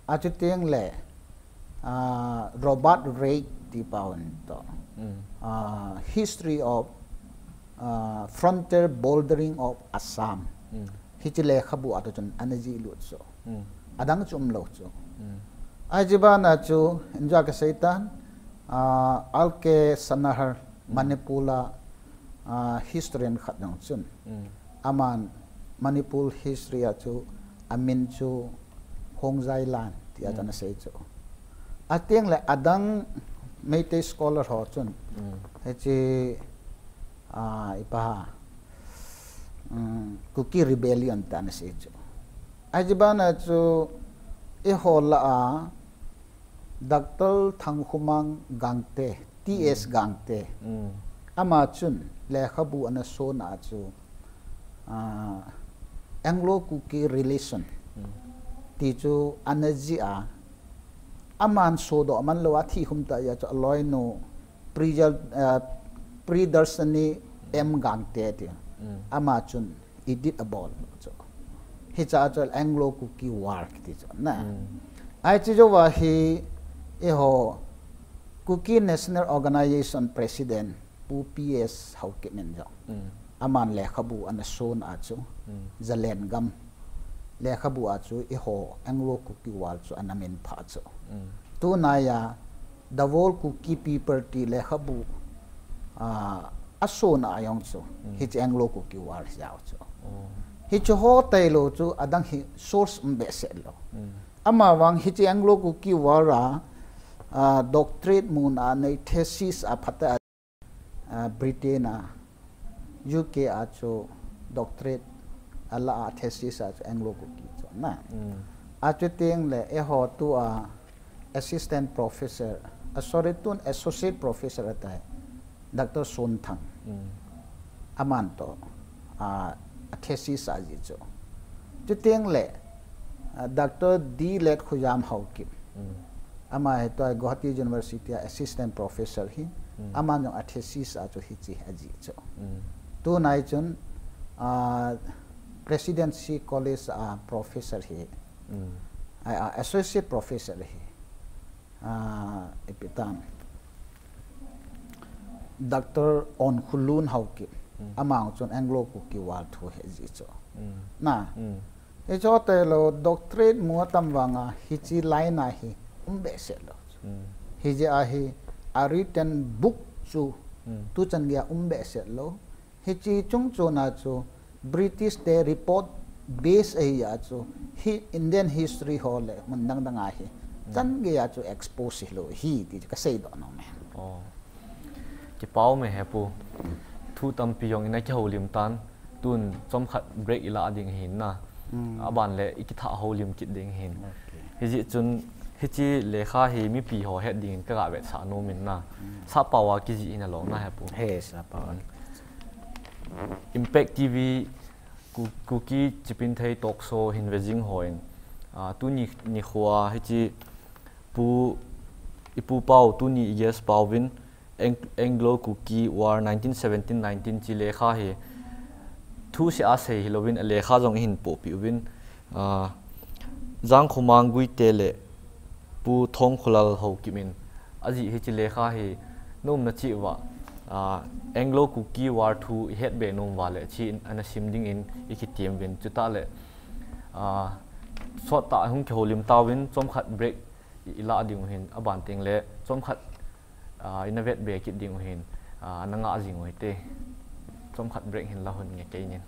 Achuteng le, ah, Robert Reid ti pa hon toh, uh, History of uh, Frontier Bordering of Assam. Hiche lekhabu a toh chun ana jih lut chu. Adang chu umlou chu. Ahi, hiche bana chu, injo kasei tan, uh, R K Sanahar, Manipur a, uh, historian khat jong chun. Aman Manipur history a chu amin chu Hongjailan tia chu ana sei chu. Ateng le adang Meitei scholar ho chun. Hiche, ah, ipi ham, um, Kuki Rebellion tia ana sei chu. Ahi, hiche bana chu eiho lah a Doctor Thangkhomang Gangte, T S Gangte. Ama chun lekhabu ana son a chu, ah, Anglo-Kuki relation ti chu ana jih a, aman sodoh man lou a thi hum ta a chu aloinu Priya-, ah, Priyadarshini M Gangte ti. Ama chun edit abol chu. Hiche a chu Anglo-Kuki War kiti chu na. Ahi, hiche jouva hi eiho Kuki National Organization President Pu P S Haokip in jong. Aman lekhabu ana son a chu. Zalengam lekhabu a chu eiho Anglo-Kuki War chu ana minphah chu. Tunaiya The Whole Kuki People ti lekhabu, ah, ason a jong chu. Hiche Anglo-Kuki War jao chu. Hiche ho tailou chu adang hi source um behseh lou. Ama vang hiche Anglo-Kuki War a, ah, doctorate mun a nei thesis a phat a, ah, Britain a, U K a chu doctorate ala a thesis a chu Anglo-Kuki chu na. Achu teng le eiho tua assistant professor, ah, sorry, tun associate professor atai, Doctor Sonthang. Aman toh, ah, a thesis a jih chu. Chuteng le, ah, Doctor D Letkhoyam Haokip. Ama hi tua Guwahati University a assistant professor hi. Aman jong a thesis a chu hiche ajih chu. Tunai chun, ah, Presidency College a professor hi. A, a, associate professor hi. Ah, ipi tam, Doctor Onkhulun Haokip. Ama chun Anglo-Kuki War thu hi ajih chu. Na. Hiche ho tailou doctorate mu atam vang a hiche line a hi um behseh lou. Hijeh a hi a written book chu tuchan gei a um behseh lou. Hiche chung chon a chu British te report base ahi a chu hi Indian history ho le mun dang dang a hi chan gei a chu expose hilou hi ti chu kasei doh nom e. Kipa um e he Pu. Thu tampi jong in akihoulim tan, tun chomkhat break ilah ding ahin na. Aban le ikithah houlim kit ding ahin. Hijeh chun hiche lekha hi mipi ho het dingin kaga vetsah nom in na. Sappao a kijih in alou na he Pu. He, sappao a. Impact T V Ku-, Kuki Chipinthei Talk Show hin vejing hon, ah, tuni nikho a hiche Pu, i Pu pau, tuni i guest pau vin Ang-, Anglo-Kuki War nineteen seventeen nineteen hiche lekha hi thusei a sei hilouvin a lekha jong ihin pohpeh uvin, ah, Jangkhomang Guite le Pu Thongkholal Haokip in ajih hiche lekha hi na umna cheh uva, ah, Anglo-Kuki War thu ihet be nom uva le hiche ana sim dingin ikitem uvin chutah le, ah, sot tah hung kihoulim tauvin chomkhat break i, ilah ding u hin aban teng le chomkhat, ah, ina vet be kit ding u hin, ah, na ngah jing u hite. Chomkhat break hin la hon nge kei nin.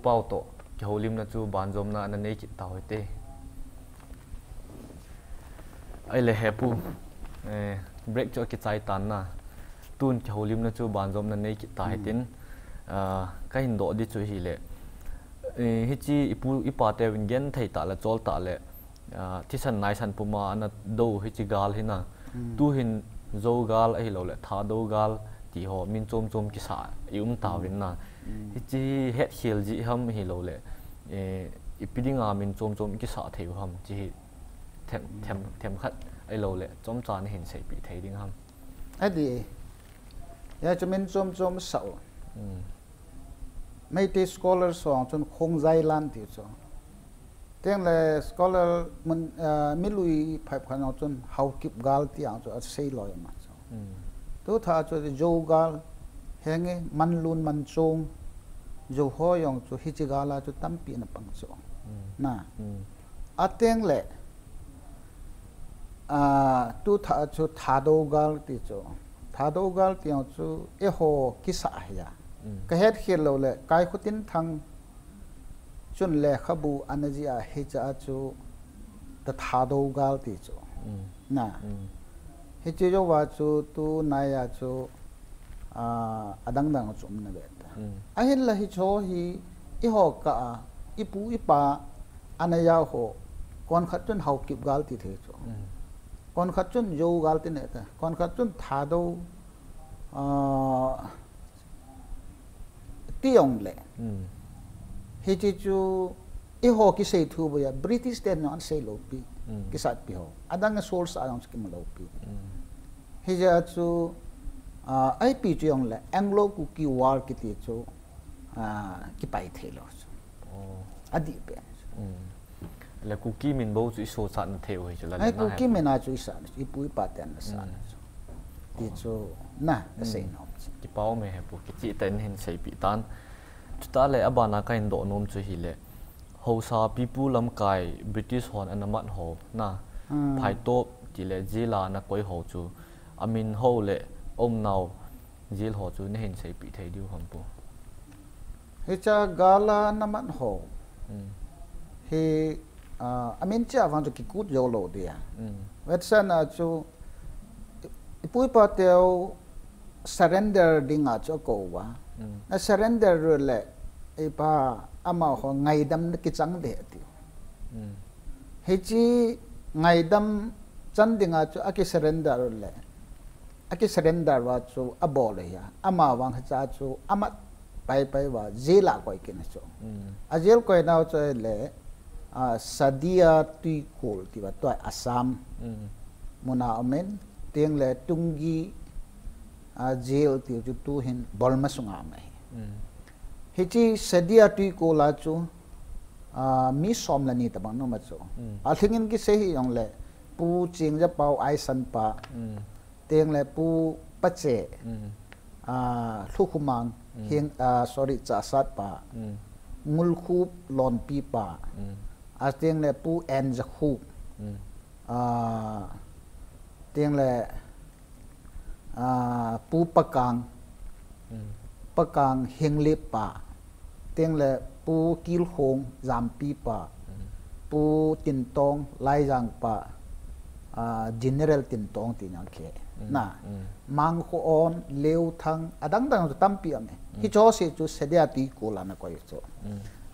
Pau toh kihoulimna chu banjomna ana nei kit tau hite. Ahile hepu, eh, break chu akichai tan na. Tun kihoulimna chu banjomna nei kit ta hitin, ah, kahin doh di chu hile, eh, hiche ipu ipa teuvin genthei tah le chol tah le, ah, thisan naisan puma ana do hiche gal hi na. Tuhin Zo gal ahilou le Thadou gal ti ho min chom chom kisa i um tauvin na. Hiche hi hetkhel jeh ham ahilou le, eh, ipi dinga min chom chom kisa thei u ham, hiche hi them, them, themkhat ahilou le chomcha nahin seipeh thei ding ham? Adi, hiche min chom chom sa u. Meitei scholar ho chun Khongjai lan ti chu. Tengle scholar mun, ah, milui phaiphan jong chun Haokip gal ti jong chu asei loi ma chu. Tutha chu Zo gal, henge Manlun Manchong, Zo ho jong chu hiche gal a chu tampi ana pang chu. Na. Atengle, ah, tutha chu Thadou gal ti chu. Thadou gal ti jong chu eiho kisa hi a. Kahetkhel lou le, Kaikhotinthang chun lekhabu ana jih a hiche a chu The Thadou gal ti chu. Na. Hiche jouva chu tunai a chu, ah, adang dang chu um nave ta. Ahinla hiche hi eiho kah a, ipu ipa ana jao ho, konkhat chun Haokip gal ti thei chu. Konkhat chun Zo gal ti ne ta. Konkhat chun Thadou, ah, ti jongle. Hiche chu eiho kisei thu bou a, British ten jong ana sei lou pi. Kisat pi ho. Adang source a jong chu kimu lou pi. Hijeh a chu, ah, ipi chu jongle Anglo-Kuki War kiti chu, ah, kipai thei lou chu. Adih pen chu. Le Kuki min bou chu isosah na thei u hi chu la le na Kuki min a chu isah na chu, ipu ipa ten ana sah na chu. Ti chu na, kasei nom chu. Kipa um e hepu, kicheh tah in nahin seipeh tan. Chutah le abana kahin doh nom chu hile, Haosa pipu lamkai British hon ana mat ho na, Phaitop ti le jail a ana koi ho chu, amin ho le aumnau jail ho chu nahin seipeh thei diu ham pu? Hiche gal a ana mat ho hi, ah, amin cheh a vang chu kikut jou lou dia. Vetsahna chu ipu ipa teu surrender dinga chu akou uva. Na surrender le ipa amaho ngaidam na kichang ding atiu. Hiche ngaidam chan dinga chu aki surrender le, aki surrender uva chu abol ahi a. Ama vang hiche a chu amat paipai uva jail a koi kit na chu. A jail koi nau chu le, ah, Sadia Tuikul tia tua Assam muna umin, tengle Tungi, ah, jail tiu chu tuhin Burma sunga um ahi. Hiche Sadia Tuikul a chu, ah, mi som le ni tobang ana um a chu. Alhingin kisei hijongle Pu Chingjapao Aisanpa, tengle Pu Pache, ah, Lhukhumang, Heng, ah, sorry, Chahsatpa, Ngulkhup Lonpipa, ah, tengle Pu Enjakhup, ah, tengle, ah, Pu Pakang, Pakang Henglep pa, tengle Pu Kilkhong Jampi pa, Pu Tintong Laijang pa, ah, General Tintong ti nang khe. Na, Mangkhoon, Leuthang, adang dang chu tampi um e. Hiche ho se chu Sadia Tuikul a ana koi chu.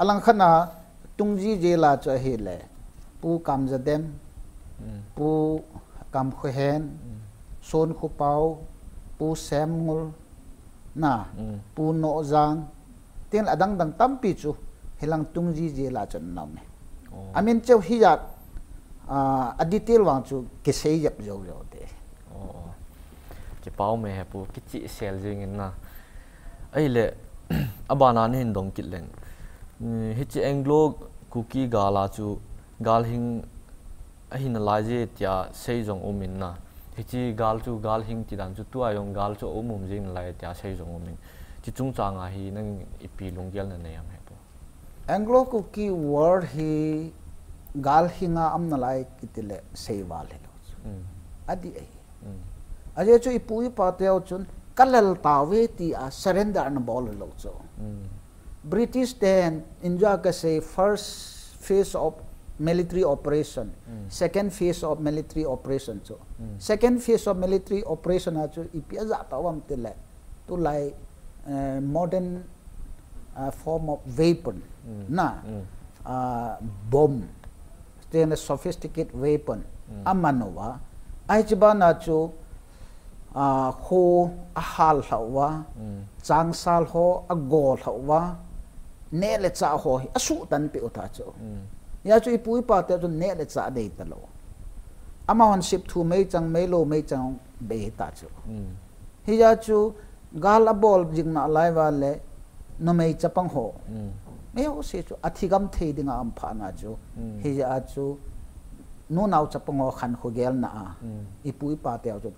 Alangkhat a Tungji jail a chu ahile, Pu Kamjadem, Pu Kamkhohen, Sonkhopao, Pu Semngul, na, Pu Nohjang, tin adang dang tampi chu hilang Tungji jail a chu ana um e. Amin cheh hi jat, ah, a detail vang chu kisei jep jou jou te. Kipa um e hepu, kicheh sel jing in na. Ahile, abana nahin dong kit leng, hiche Anglo Kuki gal a chu gal hing ahi nalai je tia sei jong um in na. Hiche gal chu gal hing ti dan chu tua jong gal chu aum um jing nalai tia sei jong um in. Hiche chungchang a hi nang ipi lunggel nanei ham hepu? Anglo Kuki War hi gal hing a um nalai kiti le sei val hilou chu. Adih ahi. Ajeh chu ipu ipa teu chun kalel tauve tia surrender ana bol lou chu. British ten, inja kasei first phase of military operation, second phase of military operation chu. Second phase of military operation a chu ipi ajah tauvam tile, tulai, eh, modern, ah, form of weapon, na, ah, bomb, then a sophisticated weapon, aman uva. Ahi chu bana chu, ah, kho ahal lhah uva, changsal ho agol lhah uva, neh le chah ho hi asuhtanpeh u ta chu. Hia chu ipu ipa te chu neh le chah dei talou. Amahon sep thu meichang, meilou meichang bei ta chu. Hia chu gal abol jing nalai uva le numei chapang ho, meiho se chu athigam thei dinga aum phat na chu. Hia chu nunao chapang ho khankho gelna a, ipu ipa te chu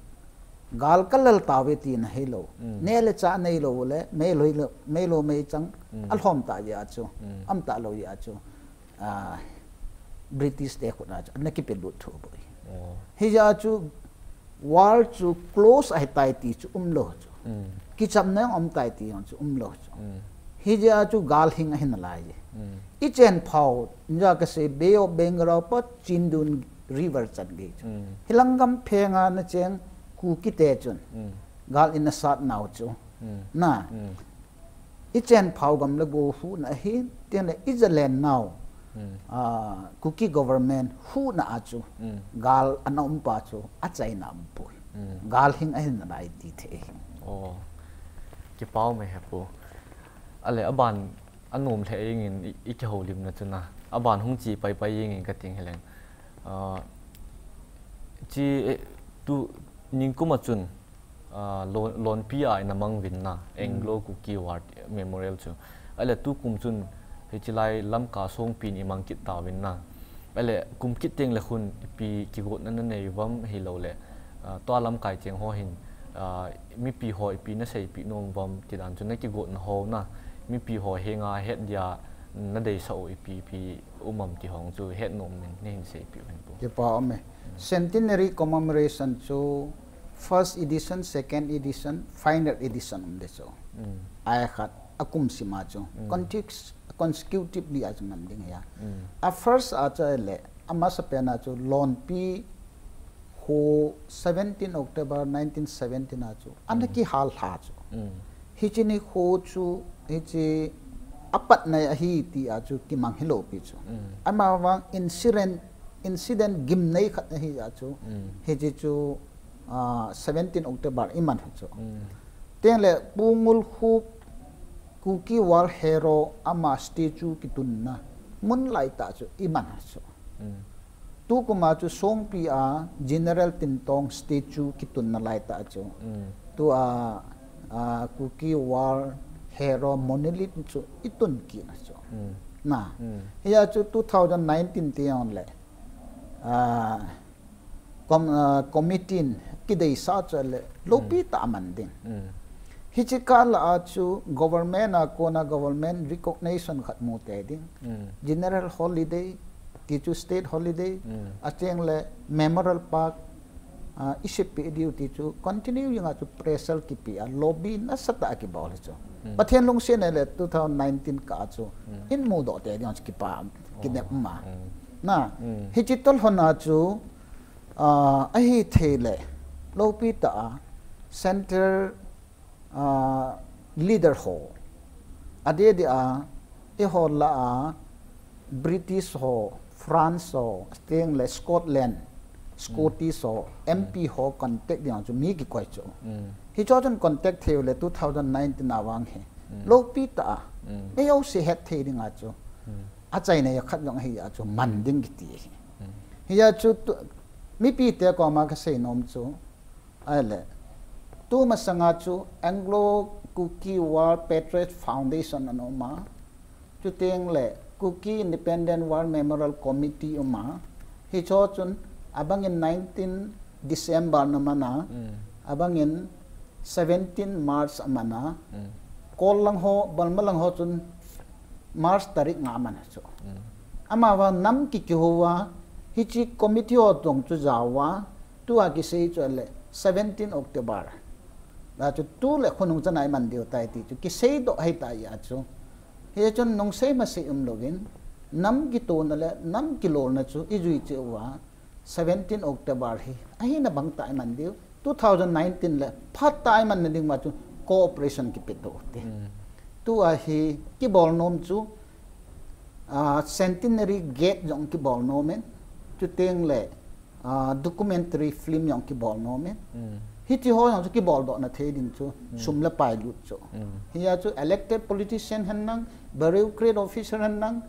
gal kalal tauve tina hilou. Neh le chah neilou le, meilou le, meilou meichang alhom ta jeh a chu, aum talou jeh a chu, ah, British te khut a chu ana kipelut thou bou. Hia chu war chu close ahitai ti chu umlou chu. Kichamna aum tai ti jong chu umlou chu. Hia chu gal hing ahi nalai. Ichenphau, inja kasei Bay of Bengal pa Chindwin River chan gei chu. Hilang gam phenga nacheng Kuki te chun gal in asat nau chu. Na, ichenphau gam le go huhna ahi, tin le ijalenau, ah, Kuki government huhna a chu gal ana um pa chu achaina aumpoi. Gal hing ahi nalai ti thei ahi. Kipa um e hepu. Ale aban anom lheh jengin i, ikihoulimna chu na. Aban hung che paipai jengin kating hileng. Ah, chi, eh, tu ningkum a chun, ah, lon, lonpi a ina mang uvin na, Anglo Kuki War Memorial chu. Ale tukum chun hiche lai Lamka songpi in imang kit tauvin na. Ale kum kit teng le khun ipi kigotna nanei uvam hilou le, ah, tua lamkai cheng ho hin, ah, mipi ho ipi naseipeh nom uvam ti dan chu nakigotna ho na, mipi ho henga het dia nadeisah u ipi ipi um am ti ho chu het nom in nahin seipeh uvin pu. Kipa um e. Centenary commemoration chu first edition, second edition, final edition um de chu. Ai khat akum sima chu. Context, consecutively a chu man ding ahi. A first a chu le, amasapen a chu lonpi kho seventeen October nineteen seventeen a chu ana kihal lha chu. Hiche nikho chu, hiche apatna ahi ti a chu kimang hilou pi chu. Amavang incident, incident gimnei khat ahi a chu. Hiche chu, ah, seventeen October iman u chu. Tengle Pu Ngulkhup Kuki War Hero ama statue kitunna mun laitah chu iman u chu. Tukum a chu Songpi a General Tintong statue kitunna laitah chu. Tua, ah, Kuki War Hero monolith chu itun kit u chu. Na. Hia chu two thousand nineteen ti jongle, ah, com-, ah, committee in kideisah chu le loupi tah a man ding. Hiche kah lah a chu government a kona government recognition khat mu tei ding. General holiday, ti chu state holiday, acheng le Memorial Park, ah, isepeh diu ti chu continue jing a chu pressure kipe a lobby nasatah a kibol chu. Pathen lungset le two thousand nineteen kah a chu in mudoh tei ding chu kipa, kinep ma. Na, hiche tolhon a chu, ah, ahithei le loupi tah a center, ah, leader ho, adeh deh a, eiho lah a British ho, France ho, tengle Scotland, Scottish ho, M P ho contact ding chu mi kikoi chu. Hicho chun contact thei u le two thousand nineteen a vang hi loupi tah a, eiho se het thei ding a chu, achaina khat jong ahi a chu man ding kiti ahi. Hia chu tu, mipi te koma kasei nom chu, ahile, tumasanga chu Anglo Kuki War Patriot Foundation ana um a, chutengle Kuki Independent War Memorial Committee um a, hicho chun abangin nineteen December na man a, abangin seventeen March aman a, Kol lang ho, Balma lang ho chun March tarik nga aman a chu. Amavang nam kikihou a, hiche committee ho jong chu jao a, tua kisei chu le seventeen October. La chu tu le khonung chana iman diu tai ti chu kiseidoh ahitai a chu. Hichun nungsei masei umlouvin, nam kitona le nam kilolna chu ijui cheh uva, seventeen October hi ahina bangtah iman diu, two thousand nineteen le phatah imanna ding uva chu cooperation kipeto te. Tua hi kibol nom chu, ah, Centenary Gate jong kibol nom in, chuteng le, ah, documentary film jong kibol nom in. Hiche ho jong chu kiboldoh na thei ding chu sum le pai lut chu. Hia chu elected politician hen lang, bureaucrat officer hen lang,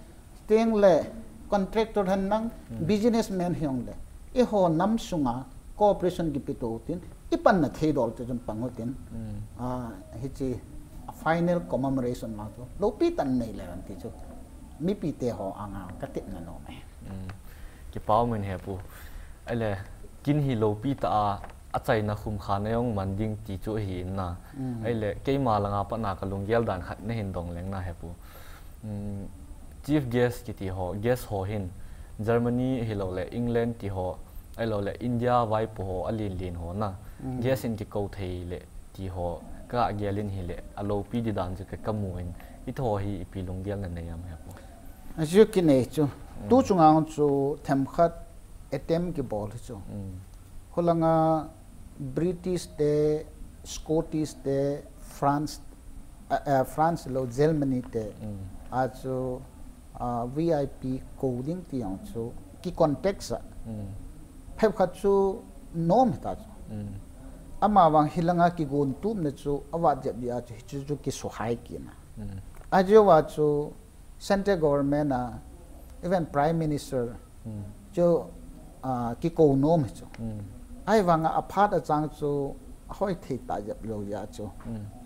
teng le contractor hen lang, businessman hijongle, eiho nam sunga cooperation kipeto tin, ipanna theidol te chun pang utin, ah, hiche a final commemoration lang chu loupi tah in nei le vang ti chu mipite ho anga katepna nom e. Kipah um in Hepu. Ahile, kin hi loupi tah a, achaina khumkhana jong man ding ti chu ahi in na. Ahile, keima langa patna kalunggel dan khat nahin dong leng na Hepu. Chief guest kiti ho, guest ho hin Germany ahiloule England ti ho, ahiloule India vaipo ho, alen len ho na. Guest in kikou thei le ti ho kagel in hile, aloupi di dan chu ka, kamu in, hiche ho hi ipi lunggel nanei am Hepu? Achu kinei chu. Tu chunga chu themkhat attempt kibol hi chu. Hulanga British te, Scottish te, France, ah, ah, France lou Germany te, achu, ah, V I P kou ding ti jong chu kicontact sa. Phabep khat chu nom hita chu. Amavang hilanga kigon tumna chu avat jep dia chu hichu chu kisuhai kit na. Ajeh uva chu Central Government a, even Prime Minister chu, ah, kikou nom hi chu. Ahivanga aphat achang chu ahoi thei tah jep lou jeh a chu.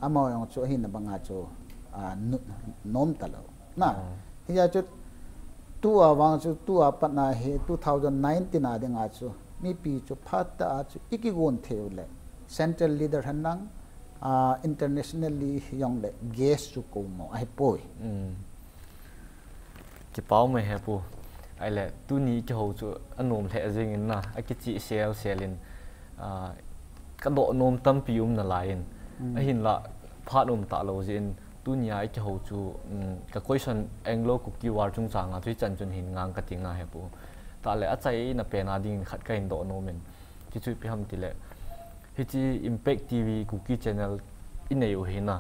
Amaho jong chu ahina banga chu, ah, nu-, nom talou. Na, hijeh a chu tua vang chu tua patna hi two thousand nineteen a dinga chu mipi chu phatah a chu ikigon thei u le central leader hen lang, ah, internationally hijongle guest chu kou mo ahipoi. Kipah um e Hepu. Ahile, tuni kihou chu anom lheh jeng in na, akichih sel sel in, ah, kadoh nom tampi um nalai in. Ahinla, phat um talou jeh in, tunia ikihou chu, um, ka question Anglo Kuki War chungchanga chu hichan chun hin ngang kati nga Hepu. Tahle, achaina pen a dingin khat kahin doh nom in. Hichu ipi ham tile, hiche Impact T V Kuki Channel inei u hi na,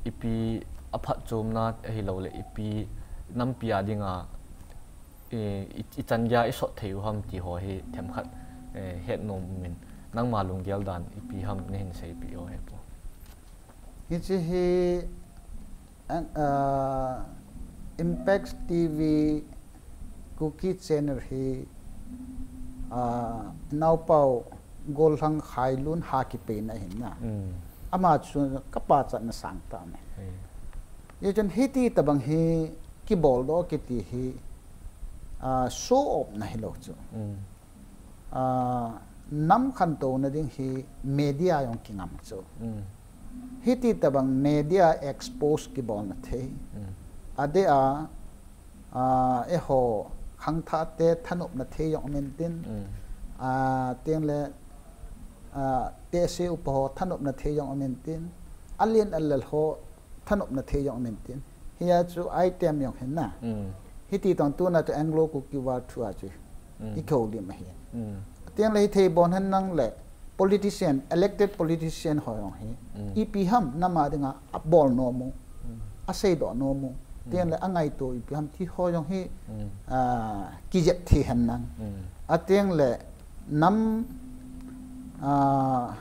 ipi aphatchomna ahiloule ipi nampi a dinga, i, i, ichan geiya isot thei u ham ti ho hi themkhat, eh, het nom um in, nangma lunggel dan ipi ham nahin seipeh u Hepu. Hiche hi, ah, Impact T V Kuki Channel hi, ah, Naopao Gollhang Khailun hakipeina ahin na. Ama chu kapachatna sangtah me. Hijeh chun hiti tobang hi kiboldoh kiti hi, ah, show off na hilou chu. Ah, nam khantouna ding hi media jong kingam chu. Hiti tobang media expose kibolna thei. Adeh a, ah, eiho khangthah te thanopna thei jong um intin. Ah, tengle, ah, tehse upa ho thanopna thei jong um intin. Alen alel ho thanopna thei jong um intin. Hia chu item jong hin na. Hiti tobang tuna chu Anglo Kuki War thua chu ikihoulim ahi. Tengle hithei bon hen lang le politician, elected politician ho jong hi ipi ham nam a dinga abol nom u, aseidoh nom u, tengle angaito ipi ham ti ho jong hi, ah, kijep thei hen lang. Atengle nam, ah,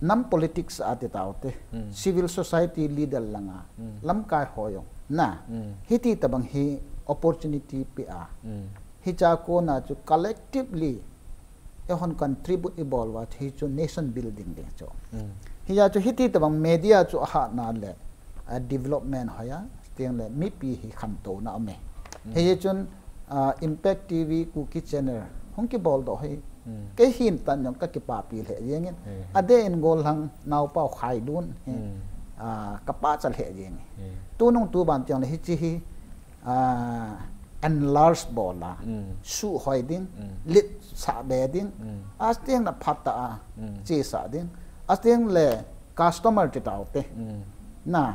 nam politics a ti taute, civil society leader langa lamkai ho jong na, hiti tobang hi opportunity pe a, hichea kona chu collectively eihon contribute ibol uva hichu nation building ding chu. Hijeh chu hiti tobang media chu ahatna le, ah, development hoiya, tengle mipi hi khantouna aume. Hijeh chun, ah, Impact T V Kuki Channel hung kiboldoh hi kei hin tan jong kakipapi lheh jengin. Adeh in Gollhang Naopao Khailun hi, ah, kapachat lheh jengin. Tunung tuban tengle hiche hi, ah, enlarge bol a, suhhoi ding, letsah be ding, atengle phatah a chesah ding, atengle customer ti taute na,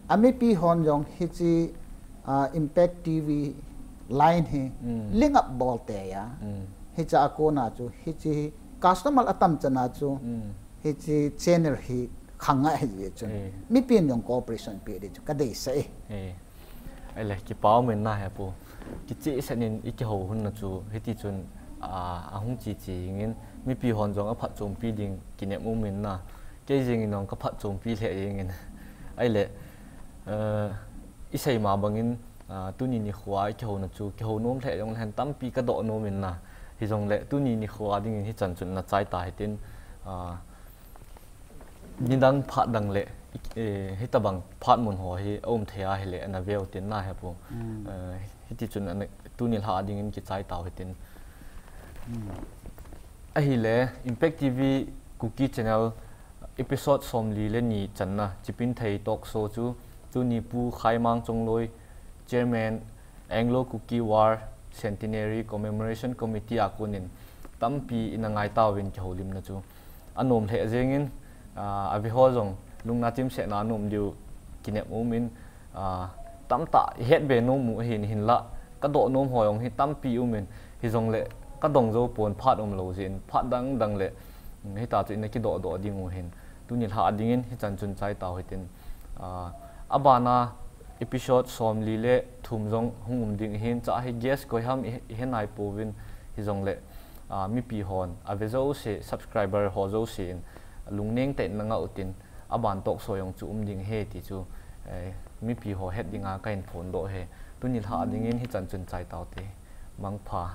Amipi hon jong hiche, ah, Impact T V line hi link up bol tei a. Hiche a kona chu hiche customer atam chana chu hiche channel hi khang ngai ahi jeh chun. Mipi in jong cooperation pe ding chu kadeisah e. Ahile, kipa um in na he pu. Kicheh set in i kihou hun na chu, hiti chun, a, ahung che che jeng in, mipi hon jong aphatchompi ding kinem um in na. Kei jeng in jong kaphatchompi lheh jeng in. Ahile, eh, i sei ma bang in, a, tuni nikho a i kihou na chu, kihou nom lheh jong lhen tampi kadoh nom in na. Hijongle, tuni nikho a ding in hichan chun na chai ta hitin, a, nidang phat dang le, eh, hitabang phat mun ho hi aum thei ahile ana veu tin na he pu. Eh, hiti chun ana, tuni lha ding in kichai tau hitin. Ahile, Impact T V Kuki Channel episode somli le ni channa, Chipinthei Talk Show chu, tuni Pu Khaimang Chongloi, Chairman, Anglo-Kuki War Centenary Commemoration Committee a konin tampi ina ngai tauvin kihoulimna chu. Anom lheh jeng in, a, ave ho jong lungna chimsetna anom diu kinem um in, a, tamtah i het be nom u ahin, hinlah kadoh nom ho jong hi tampi um in, hijongle kadong jou pon phat um lou jeh in, phat dang dang le, mm, hita chu ina kidoh doh ding u hin, tuni lha ding in hichan chun chai tau hitin, a, abana episode somli le thum jong hung um ding ahin, chua hi guest koi ham i, i he nai pouvin, hijongle, a, mipi hon, ave jouse, subscriber ho jouse in, lungneng tah in na ngah utin, aban talk show jong chu um ding ahi ti chu, eh, mipi ho het dinga kahin phondoh e. Tuni lha ding in hichan chun chai taute. Mangpha.